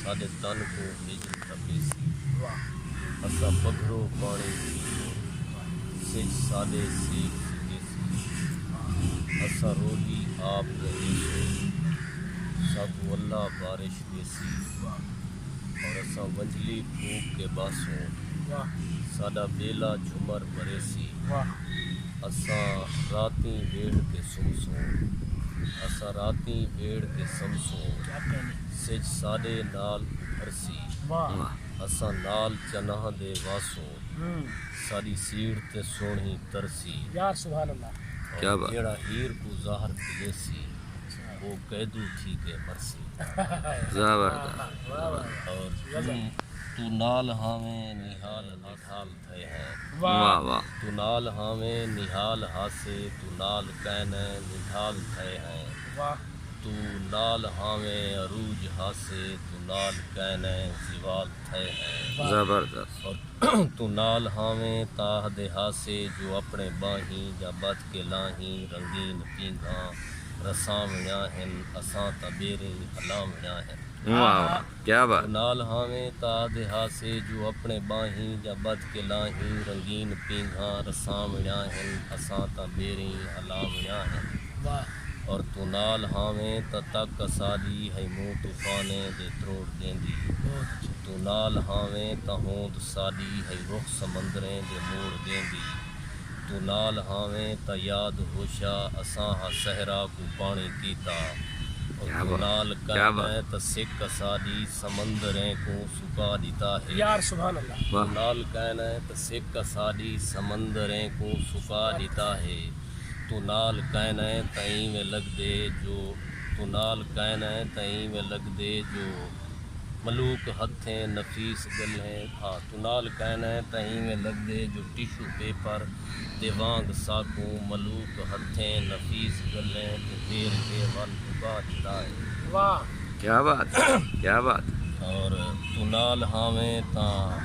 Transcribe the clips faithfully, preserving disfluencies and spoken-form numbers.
ساݙے تن کوں ہجر تپیسی۔ اساں پگھرو پاݨی پیسوں، سجھ ساݙے سیک سکیسی۔ اساں روہی آپ رہیسوں، ساکوں اللہ بارش ݙیسی۔ اور اساں ونجھلی پھوک کے ٻہسوں، ساݙا ٻیلا جھمر بھریسی۔ اساں راتیں ویڑھ کے سمسوں، اساں راتیں ویڑھ کے سمسوں، سجھ ساݙے نال ابھرسی۔ اساں نال چناں دے واسوں، ساݙی سیڑھ تے سوہݨی ترسی۔ یار سبحان اللہ۔ کیا بات۔ جیڑھا ہیر کوں زہر پلیسی، او قیدو تھی کے مرسی۔ زبردست۔ اور توں، توں نال ہاویں نہال نہال تھئے ہیں۔ واہ واہ۔ توں نال ہاویں نہال ہاسے، توں نال کائنیں نڈھال تھئے ہیں۔ توں نال ہاویں عروج ہاسے، توں نال کائنیں زوال تھئے ہیں۔ زبردست۔ اور توں نال ہاویں تاں آہدے ہاسے جو اپݨے ٻانہیں جا ٻدھ کے لاہیں، رنگین پینگھاں رساوݨیاں ہن، اساں تاں ٻیریں ہلاوݨیاں ہن۔ واہ واہ، کیا بات۔ توں نال ہاویں تاں آہدے ہاسے جو اپݨے ٻانہیں جا ٻدھ کے لاہیں، رنگین پینگھاں رساوݨیاں ہن، اساں تاں ٻیریں ہلاوݨیاں ہن۔ اور توں نال ہاویں تاں تک اساݙی ہئی منہ طوفانیں دے تروڑ ݙیندی۔ توں نال ہاویں تاں ہوند ساݙی ہئی رخ سمندریں دے موڑ ݙیندی۔ توں نال ہاویں تاں یاد ہوشا اساں ہا صحرا کوں پاݨی کیتا۔ اور توں نال کائنیں تاں سک اساݙی سمندریں کوں سکا ݙتا ہے۔ یار سبحان اللہ۔ توں نال کائنیں تاں سک اساݙی سمندریں کوں سکا ݙتا ہے۔ توں نال کائنیں تاں اینویں لڳدے جو، توں نال کائنیں تاں اینویں لڳدے جو ملوک ہتھیں نفیس ڳلھیں، ہا، توں نال کائنیں تاں اینویں لڳدے جو ٹشو پیپر دے وانگ ساکوں ملوک ہتھیں نفیس ڳلھیں تے پھیر کے ول مکا ݙتا ہے۔ واہ۔ کیا بات، کیا بات۔ اور توں نال ہاویں تاں،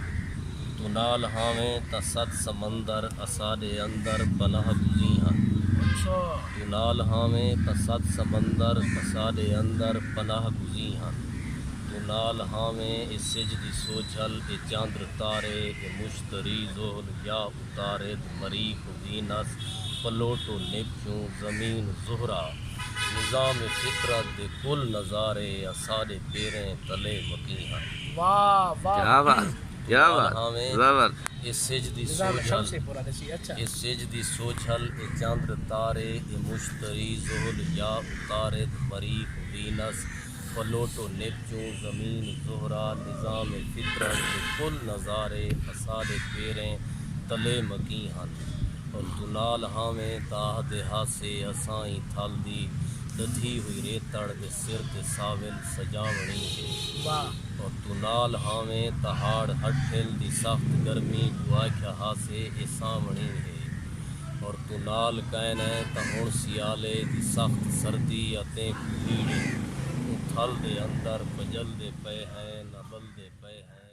توں نال ہاویں تاں ست سمندر اساݙے اندر پناہ گزیں ہن۔ اچھا۔ توں نال ہاویں تاں ست سمندر اساݙے اندر پناہ گزیں ہن۔ توں نال ہاویں اے سجھ دی سوجھل، اے چندر تارے، اے مشتری زحل یا عطارد، مریخ وینس، پلوٹو نیپچون، زمین زہرہ، نظام فطرت دے کل نظارے اساݙے پیریں تلے مکیں ہن۔ واہ، واہ۔ کیا بات، کیا بات۔ ہاویں زبر۔ اے سجھ دی نظام سوجھل، شمس پورا دسی، اچھا۔ اے سجھ دی سوجھل، اے چندر تارے، اے مشتری زحل یا عطارد، مریخ وینس، پلوٹو نیپچون، زمین زہرہ، نظام فطرت دے کل نظارے اساݙے پیریں تلے مکیں ہن۔ اور توں نال ہاویں تاں آہدے ہاسے اساں ایں تھل دی ݙدھی ہوئی ریتڑ دے سر تے ساول سجاوݨی ہے۔ واہ۔ اور توں نال ہاویں تاں ہاڑ ہٹھل دی سخت گرمی کوں آکھیا ہاسے اے ساوݨی ہے۔ اور توں نال کائنیں تاں ہݨ سیالے دی سخت سردی اتے کوہیڑی اوں تھل دے اندر پڄلدے پئے ہیں، نہ ٻلدے پئے ہیں۔